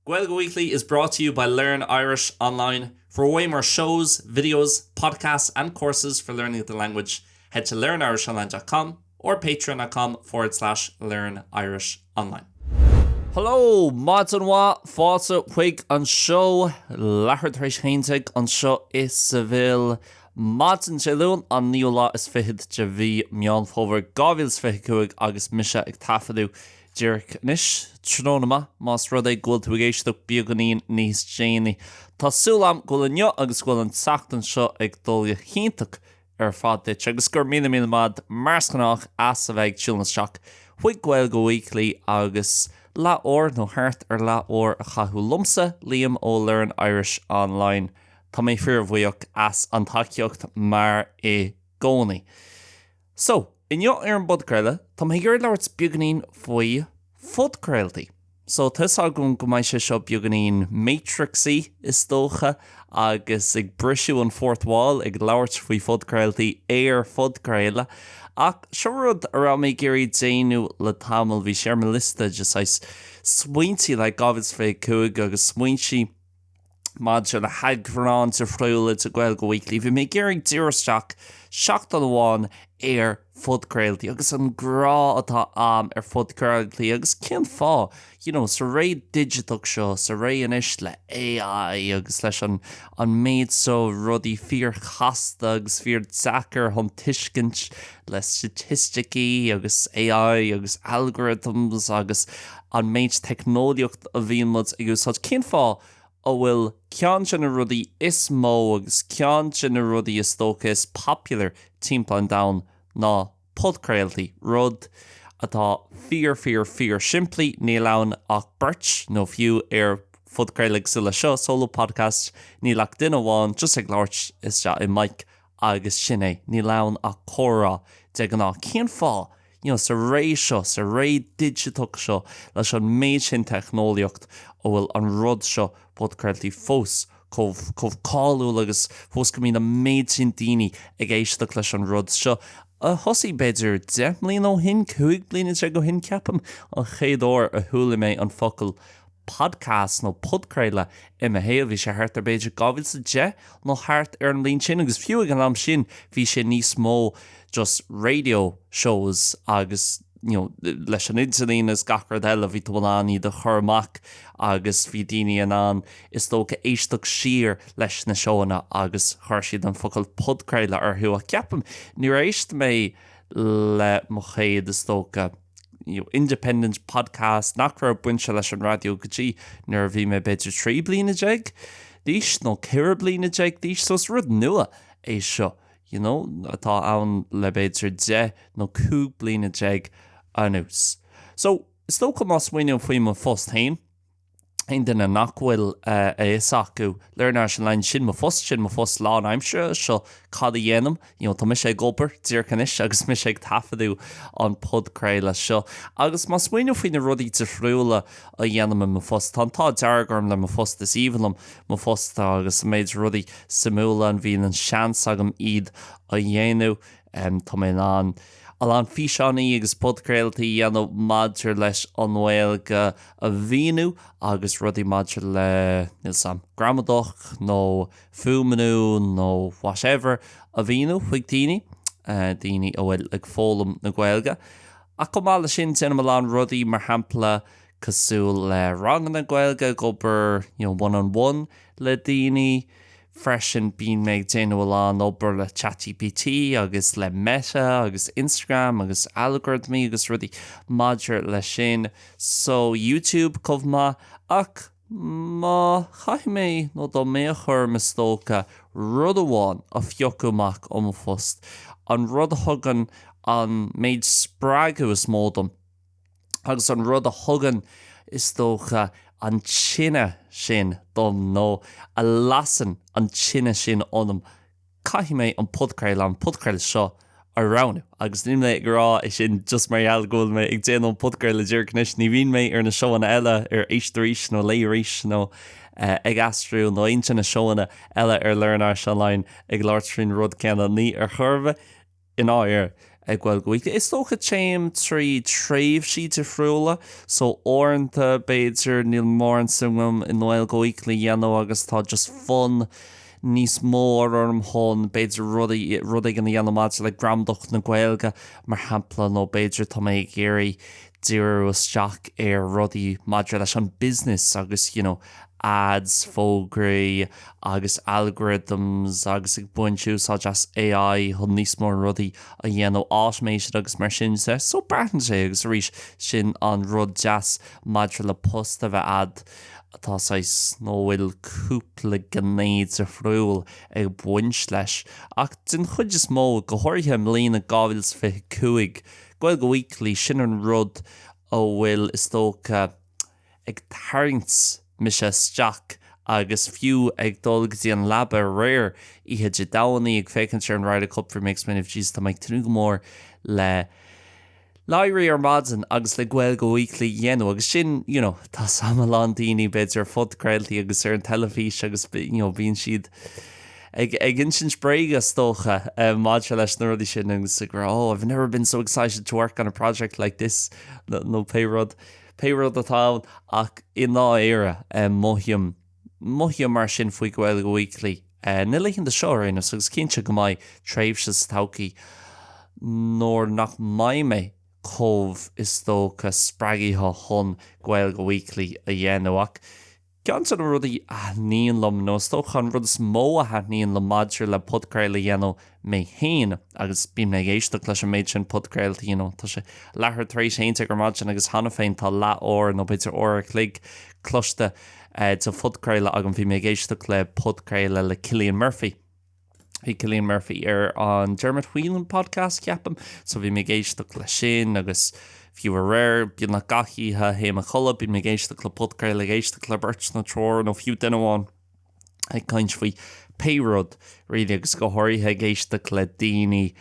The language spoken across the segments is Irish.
Gaeilge Weekly is brought to you by Learn Irish Online. For way more shows, videos, podcasts and courses for learning the language, head to learnirishonline.com or patreon.com forward slash learn Irish online. Hello, Maidin mhaith, fáilte chuig an seó, leathuair tar éis a haon déag anseo i Seville. Maidin Dé Luain, an naoú lá is fichead de mhí Meán Fómhair 2025 agus mise ag taifeadadh díreach anois, tráthnóna maith, más rud é go bhfuil tú ag éisteacht beagáinín níos déanaí. Tá súil agam go bhfuil inniu agus go bhfuil an tseachtain seo ag dul go hiontach ar fad duit agus go raibh míle míle maith mar is gnách as a bheith ag tiúnáil isteach chuig Gaeilge Weekly agus leathuair nó thart ar leathuair a chaitheamh liomsa, Liam ó Learn Irish Online. Tá mé fíorbhuíoch as an tacaíocht mar i gcónaí. So, inniu ar an bpodchraoladh, tá mé ag iarraidh labhairt beagáinín faoi phodchraoltaí. So, tá 'fhios agam go mbeidh sé seo beagáinín Matrixy, is dócha, agus ag briseadh an fourth wall, ag labhairt faoi phodchraoltaí ar phodchraoladh. Ach seo rud a raibh mé ag iarraidh déanamh le tamall, bhí sé ar mo liosta de saghas smaointí le 2025 agus smaointí maidir le heagráin difriúla de Gaeilge Weekly, bhí mé ag iarraidh díriú isteach seachtain amháin ar phodchraoltaí agus an grá atá a'm ar phodchraoltaí agus cén fáth, you know, sa ré digiteach seo, sa ré anois le AI agus leis an an méid seo rudaí fíorchasta agus fíordheacair chun tuiscint le staitisticí agus AI agus algorithms agus an méid teicneolaíocht a bhíonn muid ag úsáid, cén fáth a bhfuil ceann de na rudaí is mó agus ceann de na rudaí is dócha is popular timpeall an domhain ná podchraoltaí, rud atá fíor fíor fíor simplí, níl ann ach beirt nó fiú ar phodchraoladh cosúil le seo, solo podcast, níl ach duine amháin just ag labhairt isteach i mic agus sin é, níl ann ach comhrá de ghnáth. Cén fáth? You know, sa ré seo, sa ré digiteach seo, leis an méid sin teicneolaíocht, a bhfuil an rud seo, podchraoltaí, fós chomh, chomh cáiliúil agus fós go mbíonn an méid sin daoine ag éisteacht leis an rud seo, a thosaigh b'fhéidir 10 mbliana ó shin, 15 bliana ó shin, ceapaim, an chéad uair a chuala mé an focal podcast nó podchraoladh i mo shaol. Bhí sé thart ar b'fhéidir 2010 nó thart ar an mbliain sin agus fiú ag an am sin bhí sé níos mó just radio shows agus you know, leis an idirlíon is gach rud eile bhí tú in ann iad a chur amach agus bhí daoine in ann is dócha éisteacht siar leis na seóanna agus chuir siad an focal podchraoladh orthu ach ceapaim níor éist mé le mo chéad is dócha you know, independent podcast nach raibh bainte leis an raidió go dtí nuair a bhí mé b'fhéidir 13 bliana d'aois nó 14 bliana d'aois, so is rud nua é seo, you know, atá ann le b'fhéidir 10 nó 15 bliana anuas. So, is dócha má smaoiním faoi mo phost féin, aon duine nach bhfuil a fhios acu, Learn Irish Online, sin mo phost, sin mo phost lánaimseartha, seo cad a dhéanaim, you know, tá mise ag obair díreach anois agus mise ag taifeadadh an podchraoladh seo. Agus má smaoiním faoi na rudaí difriúla a dhéanaim i mo phost, tá an t-ádh dearg orm le mo phost, is aoibhinn liom mo phost agus an méid rudaí suimiúla an bhíonn an seans agam iad a dhéanamh, tá mé in ann a lán físeánaí agus podchraoltaí a dhéanamh maidir leis an nGaeilge a mhíniú agus rudaí maidir le, níl 's a'm, gramadach nó fuaimniú nó whatever a mhíniú chuig daoine, daoine a bhfuil ag foghlaim na Gaeilge. Ach chomh maith leis sin, déanaim a lán rudaí, mar shampla, cosúil le ranganna Gaeilge, ag obair, you know, one on one le daoine. Freisin, bíonn mé ag déanamh a lán obair le ChatGPT agus le Meta agus Instagram agus algoritmí agus rudaí maidir leis sin. So, YouTube chomh maith. Ach má chaithfidh mé nó dá mbeadh orm is dócha rud amháin a phiocadh amach ó mo phost, an rud a thugann an méid spreagadh is mó dom, agus an rud a thugann, is dócha, an tine sin dom, nó a lasann an tine sin ionam, caithfidh mé an podchraoladh, an podchraoladh seo a roghnú. Agus níl mé ag rá é sin just mar gheall go bhfuil mé ag déanamh an podchraoladh díreach anois, ní bhíonn mé ar na seóanna eile, ar Éist Arís nó Léigh Arís nó Ag Aistriú nó aon de na seóanna eile ar Learn Irish Online ag labhairt faoin rud céanna, ní ar chor ar bith. I ndáiríre. Gaeilge Weekly. Is dócha téim trí tréimhsí difriúla so uaireanta b'fhéidir níl mórán suim agam i nGaeilge Weekly a dhéanamh agus tá just fonn níos mó orm chun b'fhéidir rudaí, rud éigin a dhéanamh maidir le gramadach na Gaeilge mar shampla nó b'fhéidir tá mé ag iarraidh díriú isteach ar rudaí maidir leis an business agus you know ads, fógraí agus algorithms agus ag baint úsáid as AI chun níos mó rudaí a dhéanamh automated agus mar sin de. So braitheann sé agus arís sin an rud deas maidir le post a bheith a'd atá saghas nó a bhfuil cúpla gné difriúil ag baint leis. Ach den chuid is mó, go háirithe i mbliana 2025, Gaeilge Weekly, sin an rud a bhfuil is dócha ag tarraingt mise isteach agus fiú ag dul go dtí an leaba aréir oíche Dé Domhnaigh ag féachaint ar an Ryder Cup bhí mé ag smaoineamh Jesus tá mé ag tnúth go mór le l'éirí ar maidin agus le Gaeilge Weekly a dhéanamh agus sin you know tá 's a'm a lán daoine b'fhéidir ar phodchraoltaí agus ar an teilifís agus you know bíonn siad ag ag insint bréaga is dócha maidir leis na rudaí sin agus ag rá oh I've never been so excited to work on a project like this nó pé rud pé rud atá ann ach i ndáiríre mothaím mothaím mar sin faoi Gaeilge Weekly na laethanta seo ar aon nós agus cinnte go mbeidh tréimhse sa todhchaí nuair nach mbeidh mé chomh is dócha spreagaithe chun Gaeilge Weekly a dhéanamh ach Ceann de na rudaí a thaitníonn liom, nó is dócha an rud is mó a thaitníonn liom maidir le podchraoladh a dhéanamh mé féin, agus bíonn mé ag éisteacht leis an méid sin podchraoltaí, you know, tá sé leathuair tar éis a haon déag ar maidin agus cheana féin tá leath uair nó b'fhéidir uair a chloig cloiste de phodchraoladh agam, bhí mé ag éisteacht le podchraoladh le Cillian Murphy. Bhí Cillian Murphy ar an Dermot Whelan podcast, ceapaim, so bhí mé ag éisteacht leis sin agus fiú aréir, beagnach gach oíche a théim a chodladh, bím ag éisteacht le podchraoladh, ag éisteacht le beirt nó triúr nó fiú duine amháin ag caint faoi pé rud, really, agus go háirithe ag éisteacht le daoine,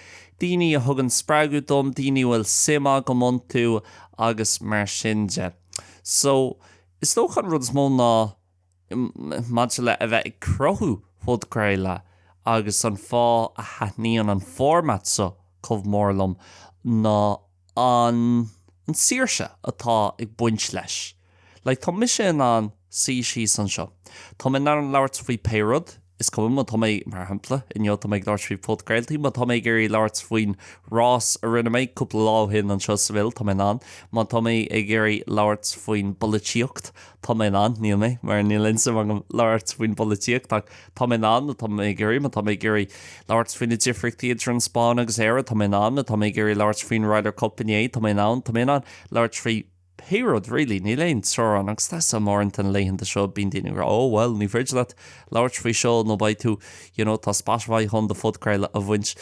daoine a thugann spreagadh dom, daoine a bhfuil suim agam iontu agus mar sin de. So, is dócha an rud is mó ná, maidir le a bheith ag cruthú podchraoladh agus an fáth a thaitníonn an format seo chomh mór liom ná an an saoirse atá ag baint leis. Like tá mise in ann suí síos anseo. Tá mé in ann labhairt faoi pé rud, is cuma má tá mé, mar shampla, inniu tá mé ag labhairt faoi podchraoltaí, má tá mé ag iarraidh labhairt faoin rás a rinne mé cúpla lá ó shin anseo sa Seville, tá mé in ann. Má tá mé ag iarraidh labhairt faoin bpolaitíocht, Tá mé in ann, níl mé, mar níl aon suim agam labhairt faoin bpolaitíocht, ach tá mé in ann, má tá mé ag iarraidh, má tá mé ag iarraidh labhairt faoi na difríochtaí idir an Spáinn agus Éire, tá mé in ann, má tá mé ag iarraidh labhairt faoin Ryder Cup inné, tá mé in ann, tá mé in ann labhairt faoi pé rud, really, níl aon teorainn, agus tá 's a'm uaireanta na laethanta seo, bíonn daoine ag rá, oh well, ní féidir leat labhairt faoi seo nó beidh tú, you know, tá Spotify chun do phodchraoladh a bhaint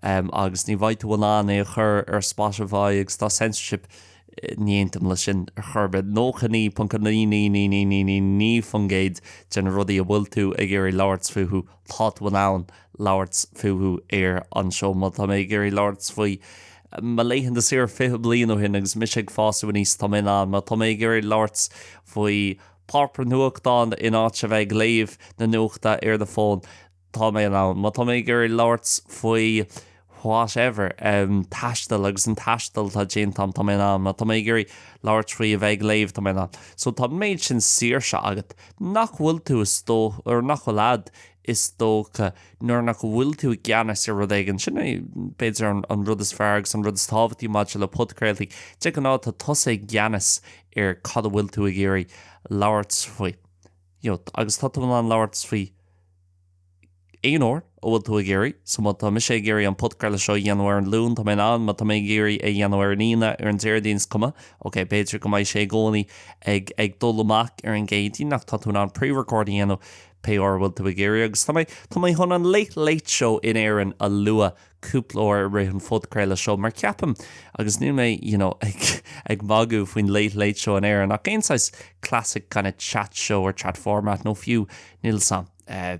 agus ní bheidh tú in ann é a chur ar Spotify agus tá censorship Ní aontaím leis sin ar chor ar bith. 99.99999% de na rudaí a bhfuil tú ag iarraidh labhairt fúthu, tá tú in ann labhairt fúthu ar an seó. Má tá mé ag iarraidh labhairt faoi mo laethanta saoire 20 bliain ó shin agus mise ag fás aníos, tá mé in ann. Má tá mé ag iarraidh labhairt faoi páipéar nuachtáin in áit a bheith ag léamh na nuachta ar do fón, tá mé in ann. Má tá mé ag iarraidh labhairt faoi whatever, taisteal agus an taisteal atá déanta agam, tá mé in ann. Má tá mé ag iarraidh labhairt faoi a bheith ag léamh, tá mé in ann. So tá an méid sin saoirse agat nach bhfuil tú is dó, or nach bhfuil a'd is dócha nuair nach bhfuil tú i gceannas ar rud éigin. Sin é b'fhéidir an, an rud is fearr agus an rud is tábhachtaí maidir le podchraoltaí. De ghnáth tá tusa i gceannas ar cad a bhfuil tú ag iarraidh labhairt faoi. You know, agus tá tú in ann labhairt faoi aon uair a bhfuil tú ag iarraidh. So má tá mise ag iarraidh an podchraoladh seo a dhéanamh ar an Luan, tá mé in ann, má tá mé ag iarraidh é a dhéanamh ar an Aoine, ar an Déardaoin, is cuma. Ok, b'fhéidir go mbeidh sé i gcónaí ag ag dul amach ar an gCéadaoin ach tá tú in ann pre-record a dhéanamh pé uair a bhfuil tú ag iarraidh. Agus tá mé tá mé chun an Late Late Show in Éirinn a lua cúpla uair i rith an phodchraoladh seo mar ceapaim, agus níl mé you know ag ag magadh faoin Late Late Show in Éirinn ach aon saghas classic kind of chat show or chat format nó fiú níl 's a'm eh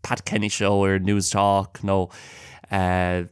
Pat Kenny Show ar Newstalk nó eh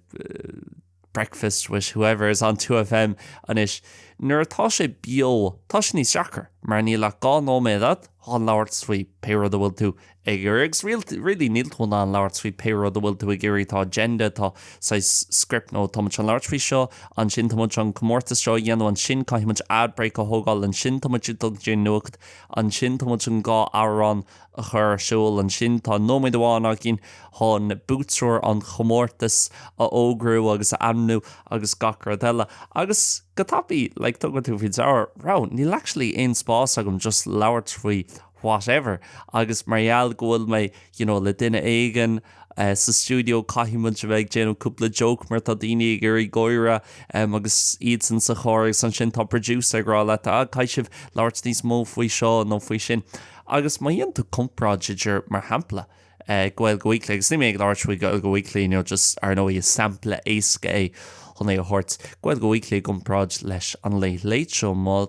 Breakfast with whoever is on 2FM anois. Nuair atá sé beo, tá sé níos deacra mar níl ach 2 nóiméad agat chun labhairt faoi pé rud a bhfuil tú ag iarraidh agus really níl tú in ann labhairt faoi pé rud a bhfuil tú ag iarraidh, tá agenda, tá saghas script nó tá muid chun labhairt faoi seo, ansin tá muid chun comórtas seo a dhéanamh, ansin caithfidh muid ad break a thógáil, ansin tá muid ag dul go dtí an nuacht, ansin tá muid chun 2 amhrán a chur ar siúl. Ansin tá nóiméad amháin againn chun buaiteoir an chomórtais a fhógrú agus a ainmniú agus gach rud eile. Agus go tapaidh, like, tugann tú faoi deara, wow, níl actually aon spás agam just labhairt faoi whatever. Agus mar gheall go bhfuil mé, you know, le duine éigin sa stiúideo caithfidh muid a bheith ag déanamh cúpla joke mar tá daoine ag iarraidh gáire agus iadsan sa charr agus ansin tá producer ag rá leat, ah, caithfidh sibh labhairt níos mó faoi seo nó faoi sin. Agus má dhéanann tú comparáid idir, mar shampla, Gaeilge Weekly, agus níl mé ag labhairt faoi Gaeilge Weekly inniu, just, ar ndóigh, is sampla éasca é chun é a thabhairt, Gaeilge Weekly i gcomparáid leis an Late Late Show, má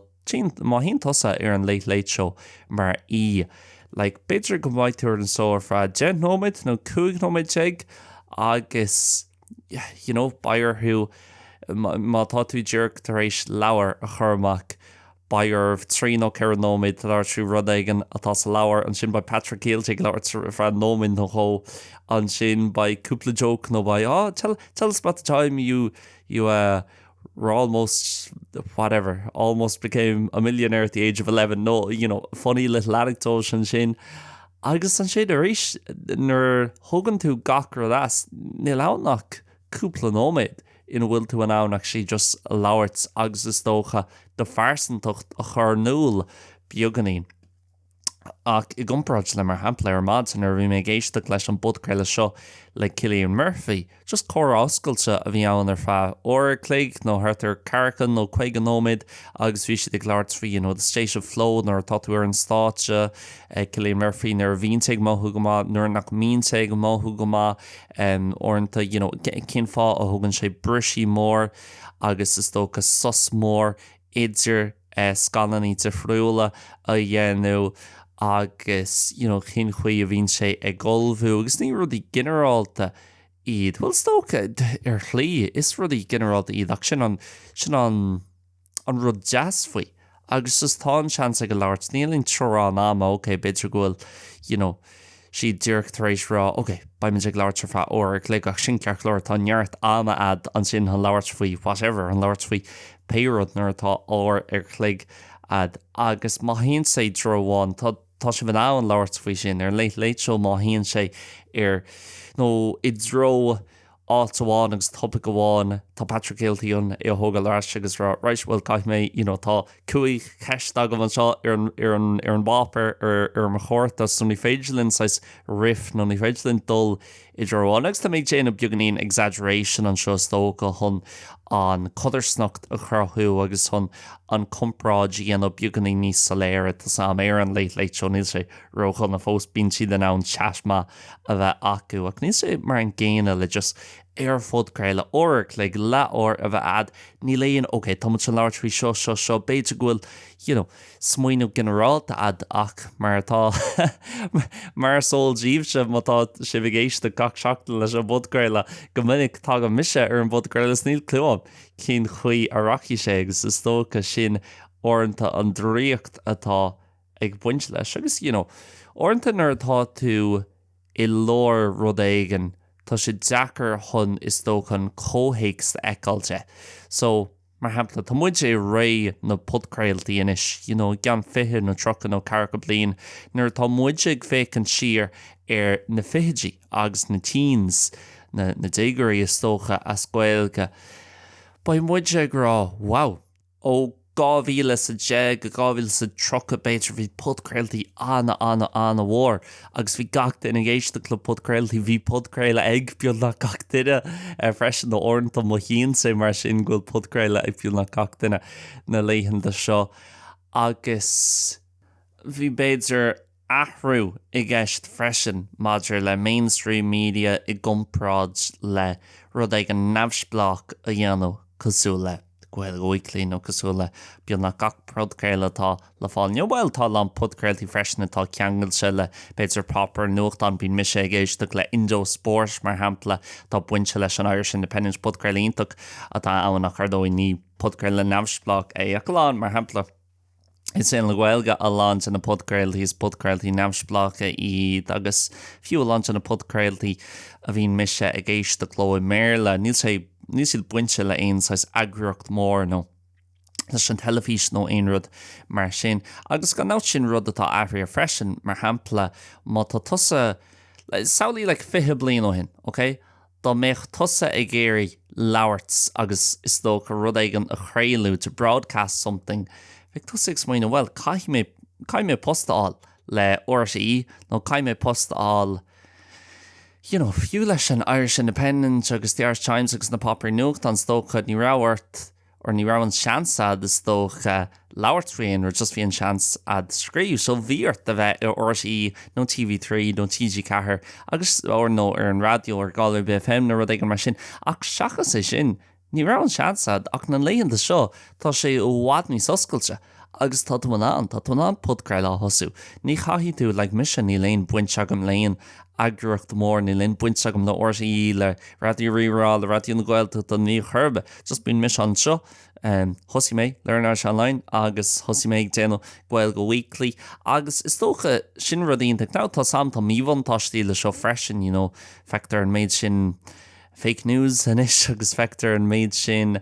má théann tusa ar an Late Late Show mar aoi, like, b'fhéidir go mbeidh tú ar an seó ar feadh 10 nóiméad nó 15 nóiméad agus, you know, beidh orthu, má tá tú díreach tar éis leabhar a chur amach, Beidh oraibh 3 nó 4 nóiméad labhairt faoi rud éigin atá sa leabhar, ansin beidh Patrick Kielty ag labhairt ar feadh nóiméad nó dhó, ansin beidh cúpla joke nó beidh oh tell tell us about the time you you uh were almost whatever almost became a millionaire at the age of 11 nó you know funny little anecdote ansin. Agus ansin arís nuair a thugann tú gach rud as, níl ann ach cúpla nóiméad ina bhfuil tú in ann actually just labhairt agus is dócha do phearsantacht a chur in iúl beagáinín. Ach i gcomparáid le mar shampla ar maidin nuair a bhí mé ag éisteacht leis an bpodchraoladh seo le Cillian Murphy, just comhrá oscailte a bhí ann ar feadh uair a chloig nó thart ar ceathracha nó 50 nóiméad agus bhí siad ag labhairt faoi you know the state of flow nuair atá tú ar an stáitse, Cillian Murphy nuair a bhíonn sé ag mothú go maith, nuair nach mbíonn sé ag mothú go maith. Uaireanta, you know, cén fáth a thugann sé briseadh mór agus is dócha sos mór idir scannáin difriúla a dhéanamh agus, you know, cén chaoi a bhíonn sé ag ullmhú agus ní rudaí ginearálta iad. Bhuel, is dócha, ar shlí, is rudaí ginearálta iad ach sin an, sin an, an rud deas faoi agus just tá an seans aige labhairt, níl aon teorainn ama, ok, b'fhéidir go bhfuil you know siad díreach tar éis rá ok, beimid ag labhairt ar feadh uair a chloig ach sin ceart go leor, tá neart ama a'd ansin chun labhairt faoi whatever, chun labhairt faoi pé rud nuair atá uair a chloig a'd agus má théann sé i dtreo amháin, tá tá sibh in ann labhairt faoi sin ar an Late Late Show má théann sé ar nó i dtreo áit amháin agus topaic amháin, tá Patrick Kielty chun é a thógáil ar ais agus rá right bhuel caithfidh mé you know tá 5 cheist agam anseo ar an ar an ar an bpáipéar ar ar mo chárta so ní féidir linn saghas riff nó ní féidir linn dul i dtreo amháin agus tá mé ag déanamh beagáinín exaggeration anseo is dócha chun an codarsnacht a chruthú agus chun an comparáid a dhéanamh beagáinín níos soiléire tá sam ar an Late Late Show níl sé ródhona fós, bíonn siad in ann chat maith a bheith acu ach níl sé mar an gcéanna le just ar phodchraoladh, uair a chloig, leathuair a bheith a'd, níl aon ok, tá muid chun labhairt faoi seo, seo, seo, b'fhéidir go bhfuil you know smaoineamh ginearálta a'd ach mar atá mar is eol daoibhse má tá sibh ag éisteacht gach seachtain leis an bpodchraoladh, go minic tagann mise ar an bpodchraoladh is níl clue a'm cén chaoi a rachaidh sé agus is dócha sin uaireanta an draíocht atá ag baint leis. Agus, you know, uaireanta nuair atá tú i lár rud éigin, tá sé deacair chun, is dócha, an comhthéacs a fheiceáil de. So, mar shampla, tá muid i ré na podchraoltaí anois, you know, i gceann 20 nó 30 nó 40 bliain, nuair atá muid ag féachaint siar ar na fichidí agus na teens, na, na déagóirí is dócha, as Gaeilge, beidh muid ag rá, wow, Ó 2010 go 2030 b'fhéidir bhí podchraoltaí ana-ana-ana-mhór agus bhí gach duine ag éisteacht le podchraoltaí. Bhí podchraoladh ag beagnach gach duine freisin nó uaireanta mothaíonn sé mar sin go bhfuil podchraoladh ag beagnach gach duine na laethanta seo agus bhí b'fhéidir athrú i gceist freisin maidir le mainstream media i gcomparáid le rud éigin neamhspleách a dhéanamh cosúil le. Gaeilge Weekly nó cosúil le beagnach gach podchraoladh atá le fáil inniu. Bhuel, tá a lán podchraoltaí freisin atá ceangailte le, b'fhéidir, páipéar nuachtáin. Bíonn mise ag éisteacht le Indo Sport, mar shampla, atá bainte leis an Irish Independent, podchraoladh iontach atá ann ach, ar ndóigh, ní podchraoladh neamhspleách é ach a lán, mar shampla, i saol na Gaeilge, a lán de na podchraoltaí, is podchraoltaí neamhspleácha iad agus fiú a lán de na podchraoltaí a bhíonn mise ag éisteacht leo i mBéarla, níl sé, níl siad bainte le aon saghas eagraíocht mhór nó leis an teilifís nó aon rud mar sin. Agus gan dabht sin rud atá athraithe freisin, mar shampla, má tá tusa, samhlaigh like 20 bliain ó shin, ok? Dá mbeadh tusa ag iarraidh labhairt agus is dócha rud éigin a chraoladh, to broadcast something, bheadh tusa ag smaoineamh, bhuel, caithfidh mé, caithfidh mé post a fháil le RTÉ nó caithfidh mé post a fháil, you know, fiú leis an Irish Independent agus The Irish Times agus na páipéir nuachtáin, is dócha, ní raibh ort or ní raibh an seans a'd is dócha labhairt faoi aon rud, just bhí an seans a'd scríobh. So bhí ort a bheith i RTÉ nó TV3 nó TG4 agus, or nó ar an raidió ar Galway Bay FM nó rud éigin mar sin. Ach seachas é sin, ní raibh an seans a'd ach na laethanta seo tá sé i bhfad níos oscailte agus tá tú in ann, tá tú in ann podchraoladh a thosú. Ní chaithfidh tú, like mise, níl aon baint agam le aon eagraíocht mhór, níl aon baint agam le RTÉ, le Raidió Rí-Rá, le Raidió na Gaeltachta, ní chor ar bith. Just bíonn mise anseo. Thosaigh mé Learn Irish Online agus thosaigh mé ag déanamh Gaeilge Weekly agus is dócha sin rud iontach. Now tá sam, tá míbhuntáistí le seo freisin, you know, feictear an méid sin fake news anois agus feictear an méid sin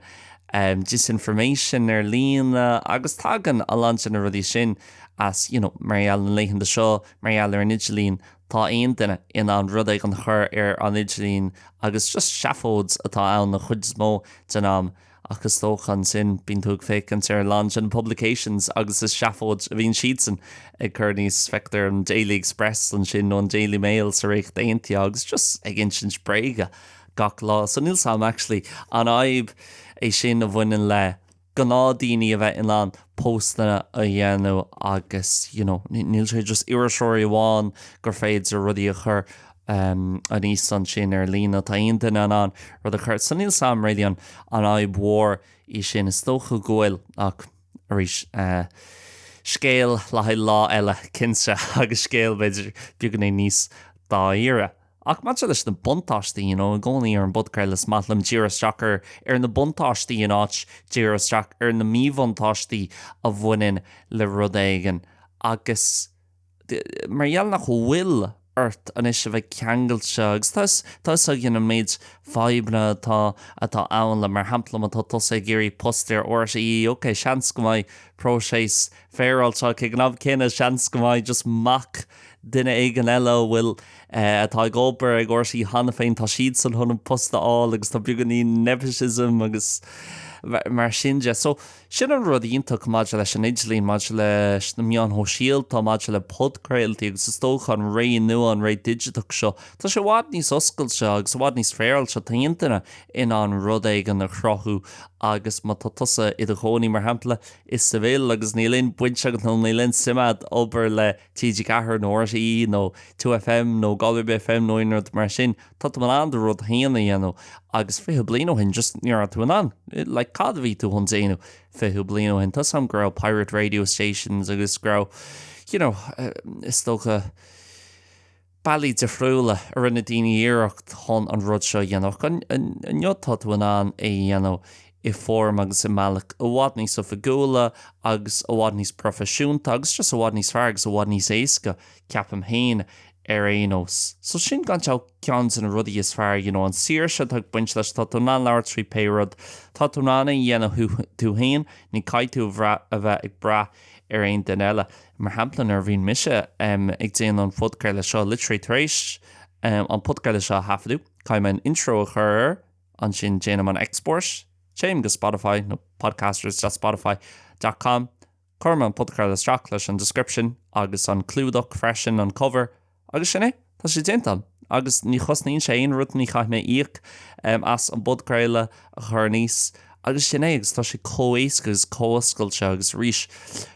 disinformation ar líne agus tagann a lán de na rudaí sin as, you know, mar gheall na laethanta seo, mar gheall ar an idirlíon, tá aon duine in ann rud éigin a chur ar an idirlíon agus just seafóid atá ann an chuid is mó den am ach is dócha ansin bíonn tú ag féachaint ar a lán de na publications agus is seafóid a bhíonn siadsan ag cur aníos, feictear an Daily Express ansin nó an Daily Mail sa Ríocht Aontaithe agus just ag insint bréaga gach lá. So níl 's a'm actually an fhadhb é sin a bhaineann le gnáthdhaoine a bheith in ann postanna a dhéanamh agus you know níl sé just iriseoirí amháin gur féidir rudaí a chur aníos ansin ar líne, tá aon duine in ann rud a chur. So níl 's a'm really an an fhadhb mhór í sin, is dócha go bhfuil ach arís scéal le haghaidh lá eile cinnte agus scéal b'fhéidir beagáinín níos dáiríre. Ach maidir leis na buntáistí, you know, i gcónaí ar an bpodchraoladh is maith liom díriú isteach ar ar na buntáistí in áit díriú isteach ar na míbhuntáistí a bhaineann le rud éigin agus mar gheall nach bhfuil ort anois a bheith ceangailte agus tá tá 'fhios againn an méid fadhbanna atá atá ann le mar shampla má tá tusa ag iarraidh post ar RTÉ, ok seans go mbeidh próiseas féaráilte ach ag an am céanna seans go mbeidh just mac duine éigin eile a bhfuil, atá ag obair ag RTÉ cheana féin, tá siadsan chun an post a fháil agus tá beagáinín nepotism agus mar sin de. So, sin an rud iontach maidir leis an idirlíon, maidir leis na meáin shóisialta, maidir le podchraoltaí agus is dócha an ré nua, an ré digiteach seo, tá sé i bhfad níos oscailte agus i bhfad níos féaráilte, tá aon duine in ann rud éigin a chruthú agus má tá tusa i do chónaí, mar shampla, i Seville agus níl aon baint agat nó níl aon suim agat obair le TG4 nó RTÉ nó 2FM nó Galway Bay FM nó aon rud mar sin, tá tú in ann do rud féin a dhéanamh agus 20 bliain ó shin just ní raibh tú in ann. Like cad a bhí tú chun déanamh 20 bliain ó shin? Tá 's a'm go raibh pirate radio stations agus go raibh you know is dócha bealaí difriúla a rinne daoine iarracht chun an rud seo a dhéanamh ach inniu tá tú in ann é a dhéanamh i bhfoirm agus i mbealach i bhfad níos oifigiúla agus i bhfad níos proifisiúnta agus just i bhfad níos fearr agus i bhfad níos éasca, ceapaim féin, ar aon nós. So sin gan dabht ceann de na rudaí is fearr, you know, an saoirse atá ag baint leis, tá tú in ann labhairt faoi pé rud, tá tú in ann é a dhéanamh tú féin, ní caithfidh tú a bheith ag brath ar aon duine eile. Mar shampla, nuair a bhíonn mise ag déanamh an phodchraoladh seo, literally tar éis an podchraoladh seo a thaifeadadh, caithfidh mé an intro a chur air, ansin déanaim an export, téim go Spotify nó podcasters.spotify dot com, cuirim an podchraoladh isteach leis an description agus an clúdach freisin, an cover, Agus sin é, tá sé déanta agam. Agus ní chosnaíonn sé aon rud, ní chaithfidh mé íoc as an bpodchraoladh a chur aníos. Agus sin é, agus tá sé chomh éasca agus chomh oscailte agus arís,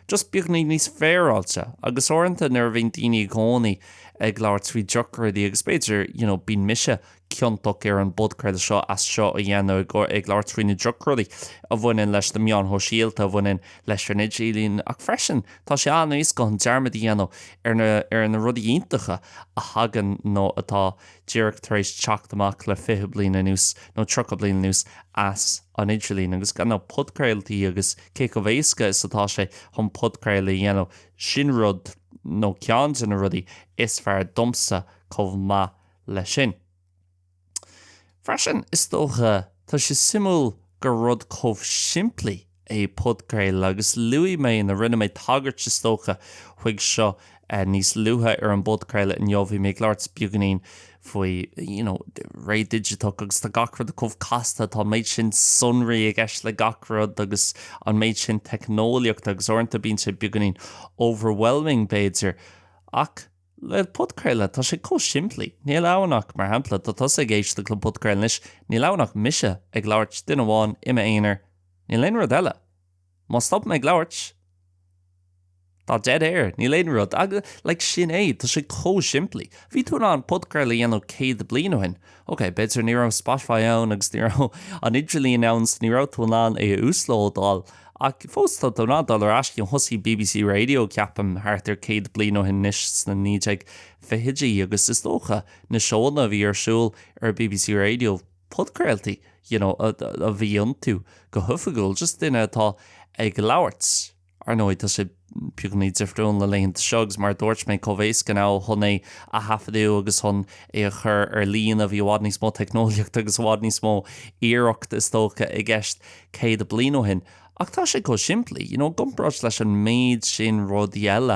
just beagáinín níos féaráilte. Agus uaireanta nuair a bhíonn daoine i gcónaí. ag labhairt faoi drochrudaí agus b'fhéidir, you know, bíonn mise ciontach ar an bpodchraoladh seo as seo a dhéanamh, ag labhairt faoi na drochrudaí a bhaineann leis na meáin shóisialta, a bhaineann leis an idirlíon, ach freisin tá sé an-éasca chun dearmad a dhéanamh ar na ar na rudaí iontacha a thagann nó atá díreach tar éis teacht amach le 20 bliain anuas nó 30 bliain anuas as an idirlíon. Agus gan dabht podchraoltaí agus cé chomh éasca is atá sé chun podchraoladh a dhéanamh, sin rud nó ceann de na rudaí is fearr domsa chomh maith leis sin. Freisin, is dócha, tá sé suimiúil gur rud chomh simplí é podchraoladh agus luaigh mé nó rinne mé tagairt is dócha chuig seo níos luaithe ar an bpodchraoladh inniu, bhí mé ag labhairt beagáinín faoi you know ré digiteach agus tá gach rud chomh casta, tá an méid sin sonraí i gceist le gach rud agus an méid sin teicneolaíochta agus uaireanta bíonn sé beagáinín overwhelming b'fhéidir ach Le podchraoladh, tá sé chomh simplí. Níl ann ach, mar shampla, tá tusa ag éisteacht le podchraoladh anois, níl ann ach mise ag labhairt, duine amháin, i m'aonar. Níl aon rud eile. Má stopaim ag labhairt, tá dead air, níl aon rud. Agus, like, sin é, tá sé chomh simplí. Bhí tú in ann podchraoladh a dhéanamh 100 bliain ó shin. Ok, b'fhéidir ní raibh Spotify ann agus ní raibh an idirlíon ann so ní raibh tú in ann é a uaslódáil. Ach fós tá tú in ann dul ar ais go thosaigh BBC Radio, ceapaim, thart ar 100 bliain ó shin anois, sna 1920idí, agus is dócha na seóanna a bhí ar siúl ar BBC Radio, podchraoltaí, you know, a bhí iontu go hoifigiúil, just duine atá ag labhairt. Ar ndóigh, tá sé beagáinín difriúil na laethanta seo agus mar a dúirt mé, chomh éasca now chun é a thaifeadadh agus chun é a chur ar líne, bhí i bhfad níos mó teicneolaíochta agus i bhfad níos mó iarracht is dócha i gceist 100 bliain ó shin. Ach tá sé chomh simplí, you know, i gcomparáid leis an méid sin rudaí eile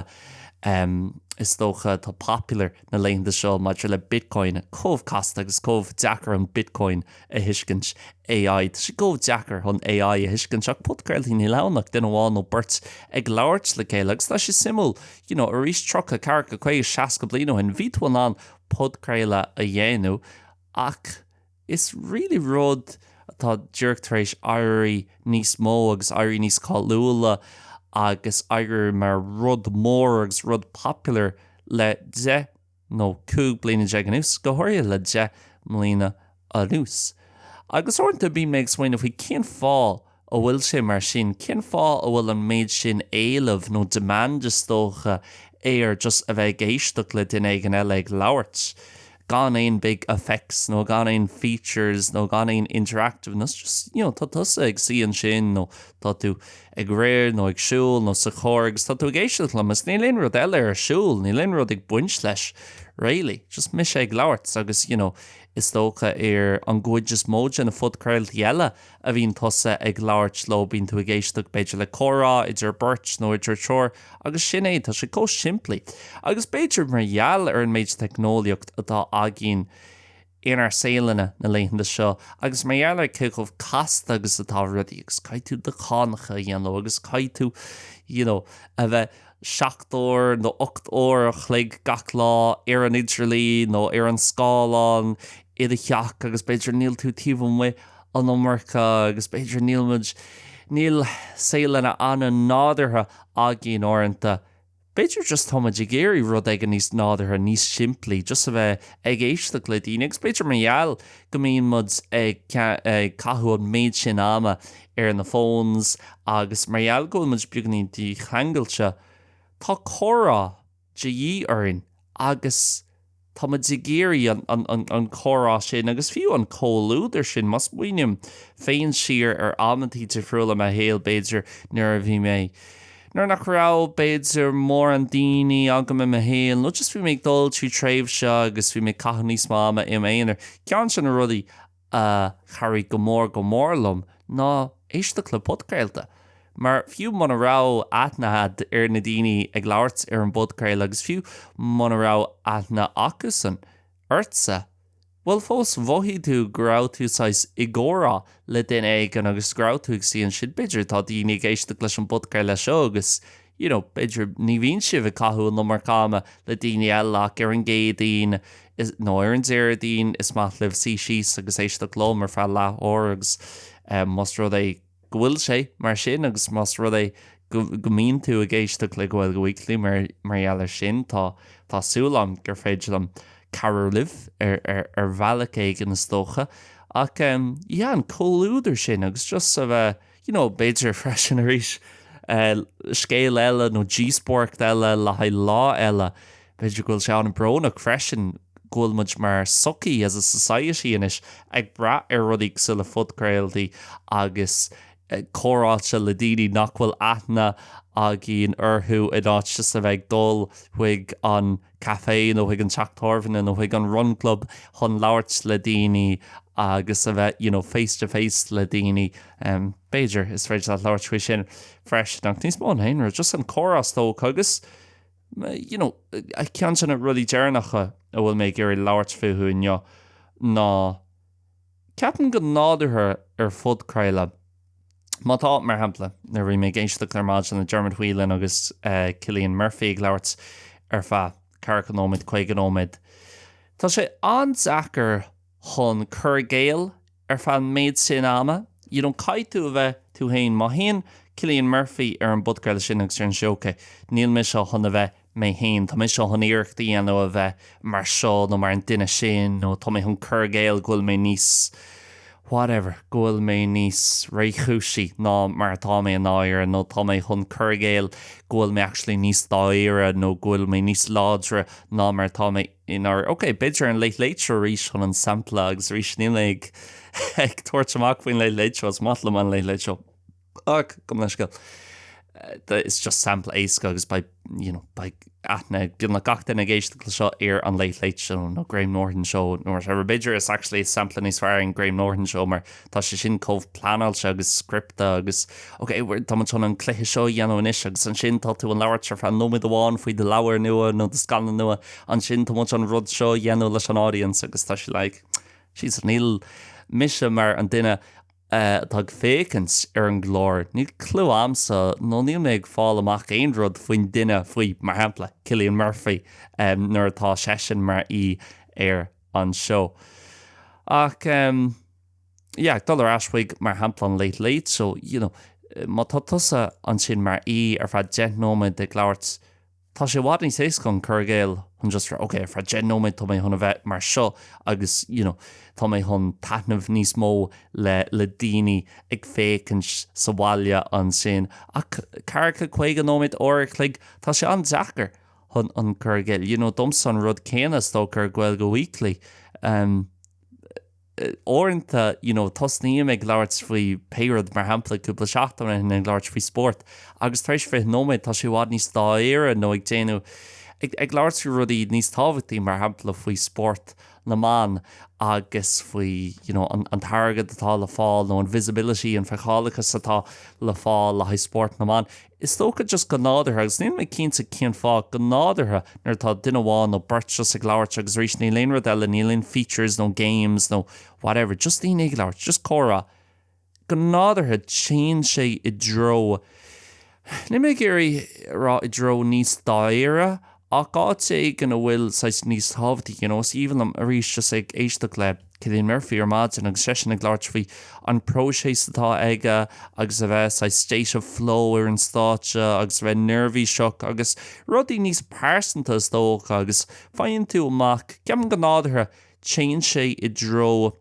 is dócha atá popular na laethanta seo maidir le Bitcoin, chomh casta agus chomh deacair an Bitcoin a thuiscint. AI, tá sé chomh deacair chun AI a thuiscint ach podchraoltaí níl ann ach duine amháin nó beirt ag labhairt le chéile agus tá sé suimiúil, you know, arís 30, 40, 50, 60 bliain ó shin bhí tú in ann podchraoladh a dhéanamh ach is really rud atá díreach tar éis éirí níos mó agus éirí níos cáiliúla agus éirí mar rud mór agus rud popular le 10 nó 15 bliana anuas, go háirithe le 10 mbliana anuas. Agus uaireanta bíonn mé ag smaoineamh faoi cén fáth a bhfuil sé mar sin, cén fáth a bhfuil an méid sin éileamh nó demand is dócha ar just a bheith ag éisteacht le duine éigin eile ag labhairt gan aon big effects nó gan aon features nó gan aon interactiveness, just you know tá tusa ag suí ansin nó tá tú ag rith nó ag siúl nó sa charr agus tá tú ag éisteacht liom agus níl aon rud eile ar siúl, níl aon rud ag baint leis really, just mise ag labhairt agus you know is dócha ar an gcuid is mó de na phodchraoltaí eile a bhíonn tusa ag labhairt leo bíonn tú ag éisteacht b'fhéidir le comhrá idir beirt nó idir triúr agus sin é, tá sé chomh simplí. Agus b'fhéidir mar gheall ar an méid teicneolaíocht atá againn inár saolanna na laethanta seo agus mar gheall ar cé chomh casta agus atá rudaí agus caithfidh tú do chánacha a dhéanamh agus caithfidh tú you know a bheith 7 uair nó 8 uair a chloig gach lá ar an idirlíon nó ar an scáileán i do theach agus b'fhéidir níl tú taobh amuigh an iomarca agus b'fhéidir níl muid, níl saolanna an-nádúrtha againn uaireanta. B'fhéidir just tá muid ag iarraidh rud éigin níos nádúrtha, níos simplí, just a bheith ag éisteacht le daoine agus b'fhéidir mar gheall go mbíonn muid ag caitheamh an méid sin ama ar na phones agus mar gheall go bhfuil muid beagáinín dícheangailte, tá comhrá de dhíth orainn agus Tá muid ag iarraidh an comhrá sin agus fiú an comhluadar sin, má smaoiním féin siar ar amantaí difriúla i mo shaol, b'fhéidir nuair a bhí mé, nuair nach raibh b'fhéidir mórán daoine agam i mo shaol nó just bhí mé ag dul trí tréimhse agus bhí mé ag caitheamh níos mó ama i m'aonar. Ceann de na rudaí a chabhraigh go mór go mór liom ná éisteacht le podchraolta. Mar fiú muna raibh aithne a'd ar na daoine ag labhairt ar an bpodchraoladh agus fiú muna raibh aithne acusan ortsa, bhuel fós mhothaigh tú go raibh tú saghas i gcomhrá le duine éigin agus go raibh tú ag suí ansin. B'fhéidir tá daoine ag éisteacht leis an bpodchraoladh seo agus you know, b'fhéidir ní bhíonn sibh ag caitheamh an iomarca ama le daoine eile ach ar an gCéadaoin nó ar an Déardaoin is maith libh suí síos agus éisteacht liom ar feadh leath uair agus más rud é go bhfuil sé mar sin agus más rud é go mbíonn tú ag éisteacht le Gaeilge Weekly mar mar gheall air sin tá tá súil agam gur féidir liom cabhrú libh ar ar ar bhealach éigin is dócha ach yeah an comhluadar sin agus just a bheith you know b'fhéidir freisin arís scéal eile nó díospóireacht eile le haghaidh lá eile b'fhéidir go bhfuil sé an-bhrónach freisin go bhfuil muid mar sochaí as a society anois ag brath ar rudaí cosúil le podchraoltaí agus comhráite le daoine nach bhfuil aithne againn orthu in áit just a bheith ag dul chuig an café nó chuig an teach tábhairne nó chuig an run club chun labhairt le daoine agus a bheith you know face to face le daoine. B'fhéidir is féidir leat labhairt faoi sin freisin ach níos mó ná aon rud just an comhrá is dócha agus you know ceann de na rudaí deireanacha a bhfuil mé ag iarraidh labhairt fúthu inniu ná Ceapaim go nádúrtha ar phodchraoladh, má tá, mar shampla, nuair a bhí mé ag éisteacht ar maidin le Dermot Whelan agus Cillian Murphy ag labhairt ar feadh ceathracha nóiméad, 50 nóiméad, tá sé an-deacair chun cur i gcéill ar feadh an méid sin ama. You know, caithfidh tú a bheith tú féin. Má théann Cillian Murphy ar an bpodchraoladh sin agus deireann sé, ok, níl mise chun a bheith mé féin, tá mise chun iarracht a dhéanamh a bheith mar seo nó mar an duine sin nó tá mé chun cur i gcéill go bhfuil mé níos whatever, go bhfuil mé níos réchúisí ná mar atá mé i ndáiríre nó tá mé chun cur i gcéill go bhfuil mé actually níos dáiríre nó go bhfuil mé níos láidre ná mar atá mé i ndáiríre. Ok, b'fhéidir an Late Late Show arís chun an sampla agus arís níl mé ag ag tabhairt amach faoin Late Late Show, is maith liom an Late Late Show. Ach, gabh mo leithscéal. Is just sampla éasca agus beidh, you know, beidh aithne ag beagnach gach duine ag éisteacht le seo ar an Late Late Show nó Graham Norton Show nó whatever. B'fhéidir is actually sampla níos fearr an Graham Norton Show mar tá sé sin chomh pleanáilte agus scripte agus ok, tá muid chun an cluiche seo a dhéanamh anois agus ansin tá tú ag labhairt ar feadh nóiméad amháin faoi do leabhar nua nó do scannán nua, ansin tá muid an rud seo a dhéanamh leis an audience agus tá sé like, Jesus, níl mise mar an duine atá ag féachaint ar an gclár, níl clue a'msa nó níl mé ag fáil amach aon rud faoin duine, faoi, mar shampla, Cillian Murphy nuair atá seisean mar aoi ar an seó. Ach yeah, ag dul ar ais chuig, mar shampla, an Late Late Show, you know, má tá tusa ansin mar aoi ar feadh 10 nóiméad ag labhairt, Tá sé i bhfad níos éasca chun cur i gcéill chun just rá ok ar feadh 10 nóiméad tá mé chun a bheith mar seo agus you know tá mé chun taitneamh níos mó le le daoine ag féachaint sa bhaile ansin ach ceathracha, 50 nóiméad, uair a chloig tá sé an-deacair chun an cur i gcéill you know domsa an rud céanna is dócha ar Gaeilge Weekly um, uaireanta you know tosnaím ag labhairt faoi pé rud, mar shampla cúpla seachtain ó shin ag labhairt faoi spórt agus tar éis 20 nóiméad tá sé i bhfad níos dáiríre nó ag déanamh ag ag labhairt faoi rudaí níos tábhachtaí mar shampla faoi spórt na mban agus faoi you know an an t-airgead atá le fáil nó an visibility an feiceálachas atá le fáil le haghaidh spórt na mban. Is dócha just go nádúrtha, agus níl mé cinnte cén fáth, go nádúrtha nuair atá duine amháin nó beirt just ag labhairt agus arís níl aon rud eile, níl aon features nó games nó whatever, just daoine ag labhairt, just comhrá, go nádúrtha téann sé i dtreo, níl mé ag iarraidh a rá i dtreo níos dáiríre Ach áit éigin a bhfuil saghas níos tábhachtaí, you know, is aoibhinn liom arís just ag éisteacht le Cillian Murphy ar maidin agus seisean ag labhairt faoi an próiseas atá aige agus a bheith saghas state of flow ar an stáitse agus a bheith neirbhíseach agus rudaí níos pearsanta is dócha agus faigheann tú amach, ceapaim go nádúrtha, téann sé i dtreo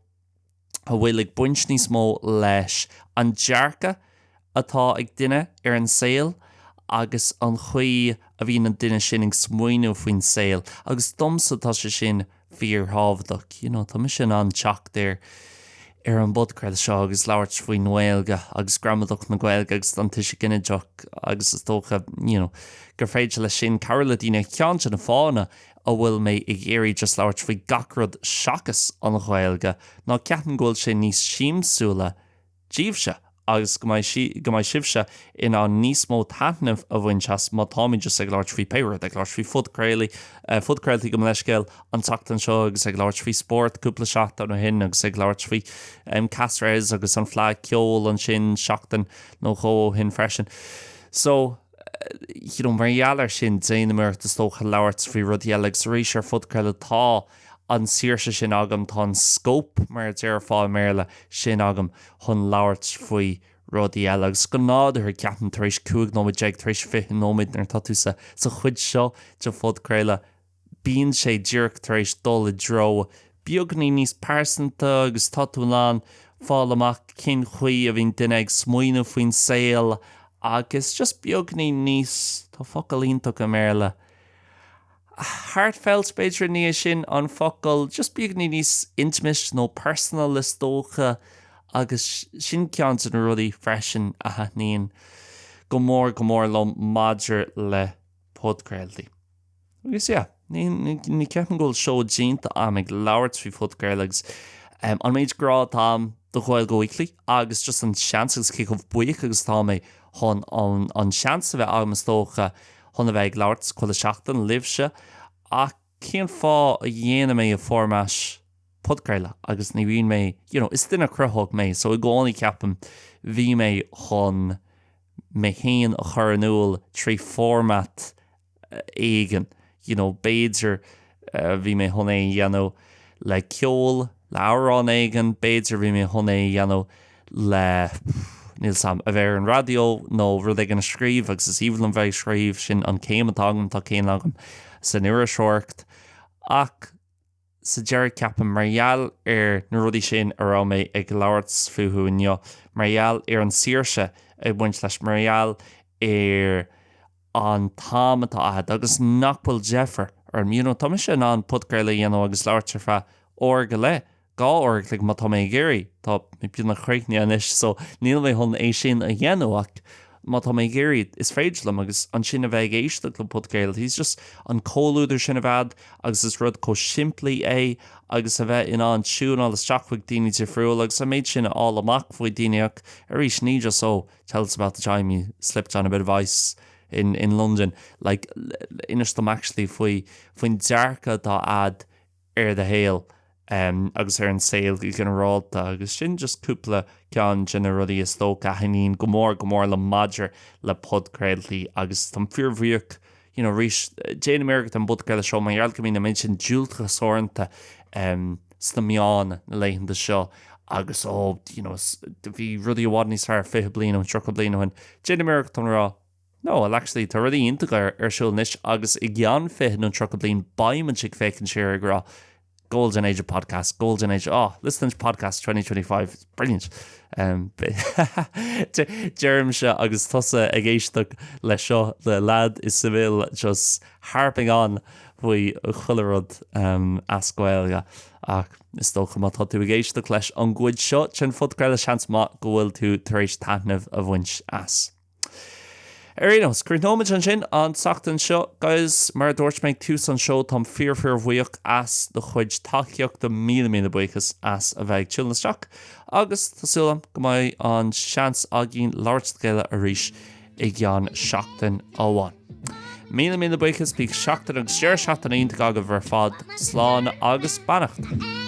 a bhfuil ag baint níos mó leis an dearcadh atá ag duine ar an saol agus an chaoi a bhíonn an duine sin ag smaoineamh faoin saol agus domsa tá sé sin fíorthábhachtach. You know, tá mise in ann teacht ar ar an bpodchraoladh seo agus labhairt faoin nGaeilge agus gramadach na Gaeilge agus an tuiseal ginideach agus is dócha, you know, gur féidir leis sin cabhrú le daoine. Ceann de na fáthanna a bhfuil mé ag iarraidh just labhairt faoi gach rud seachas an Ghaeilge ná ceapaim go bhfuil sé níos siamsúla daoibhse agus go mbeidh go mbeidh sibhse in ann níos mó taitneamh a bhaint as má táimid just ag labhairt faoi pé rud, ag labhairt faoi phodchraolaí, phodchraoltaí gabh mo leithscéal an tseachtain seo agus ag labhairt faoi spórt cúpla seachtain ó shin agus ag labhairt faoi CASRES agus an Fleadh Ceoil ansin seachtain nó dhó ó shin freisin. So. you know, mar gheall air sin, déanaim iarracht is dócha labhairt faoi rudaí eile agus arís ar phodchraoladh tá an saoirse sin agam, tá an scope mar a déarfá i mBéarla sin agam chun labhairt faoi rudaí eile agus go nádúrtha ceapaim tar éis 15 nóiméad, tar éis 20 nóiméad nuair atá tú sa sa chuid seo de phodchraoladh, bíonn sé díreach tar éis dul i dtreo beagainín níos pearsanta agus tá tú in ann fáil amach cén chaoi a bhíonn duine ag smaoineamh faoin saol agus just beagainín níos, tá focal iontach i mBéarla, heartfelt b'fhéidir, ní hé sin an focal, just beagainín níos intimate nó personal is dócha agus sin ceann de na rudaí freisin a thaitníonn go mór go mór liom maidir le podchraoltaí. Agus yeah, ní, ní, ní ceapaim go bhfuil seó déanta a'm ag labhairt faoi phodchraoladh agus um, an méid grá atá a'm do Ghaeilge Weekly agus just an seans agus cé chomh buíoch agus atá mé chun an, an seans a bheith agam is dócha chun a bheith ag labhairt chuile seachtain libhse ach cén fáth a dhéanaim é i format podchraoladh agus ní bhíonn mé, you know, is duine cruthaitheach mé so i gcónaí ceapaim bhí mé chun mé féin a chur in iúl trí format éigin, you know, b'fhéidir bhí mé chun é a dhéanamh le ceol, le amhrán éigin, b'fhéidir bhí mé chun é a dhéanamh le, níl 's a'm, a bheith ar an raidió nó rud éigin a scríobh agus is aoibhinn liom bheith ag scríobh, sin an céim atá agam, tá céim agam san iriseoireacht ach sa deireadh ceapaim mar gheall ar na rudaí sin a raibh mé ag labhairt fúthu inniu, mar gheall ar an saoirse ag baint leis, mar gheall ar an t-am atá agat agus nach bhfuil deifir orm. You know, tá mise in ann podchraoladh a dhéanamh agus labhairt ar feadh uair go leith, 2 uair a chloig má tá mé ag iarraidh. Tá mé beagnach críochnaithe anois so níl mé chun é sin a dhéanamh ach má tá mé ag iarraidh is féidir liom agus ansin a bheith ag éisteacht le podchraoltaí, it's just an comhluadar sin a bheith a'd agus is rud chomh simplí é agus a bheith in ann tiúnáil isteach chuig daoine difriúla agus an méid sin a fháil amach faoi daoine ach arís ní just oh tell us about the time you slipped on a bit of ice in in London like inis dom actually faoi faoin dearcadh atá a'd ar do shaol um, agus ar an saol go ginearálta agus sin just cúpla ceann de na rudaí is dócha a thaitníonn go mór go mór liom maidir le podchraoltaí agus táim fíorbhuíoch you know, arís déanaim iarracht an podchraoladh seo mar gheall go mbíonn an méid sin diúltachas uaireanta um, sna meáin na laethanta seo agus ó, you know, bhí rudaí i bhfad níos fearr 20 bliain ó 30 bliain ó shin. Déanaim iarracht chun rá, no, well actually tá rudaí iontacha ar, ar siúl anois agus i gceann 20 nó 30 bliain beidh muid ag féachaint siar ag rá Golden Age of Podcasts, Golden Age, oh, listening to podcasts 2025, it's brilliant. Um, deirimse agus tusa ag éisteacht le seo le lad i Seville just harping on faoi chuile rud as Gaeilge ach is dócha má tá tú ag éisteacht leis an gcuid seo den phodchraoladh seans maith go bhfuil tú tar éis taitneamh a bhaint as. Ar aon nós, críochnóimid ansin an tseachtain seo, guys. Mar a dúirt mé ag tús an seó, táim fíor fíor bhuíoch as do chuid tacaíochta, míle míle buíochas as a bheith ag tiúnáil isteach agus tá súil agam go mbeidh an seans againn labhairt le chéile arís i gceann seachtain amháin. Míle míle buíochas, bíodh seachtain agus deireadh seachtaine iontach agaibh ar fad, slán agus beannacht!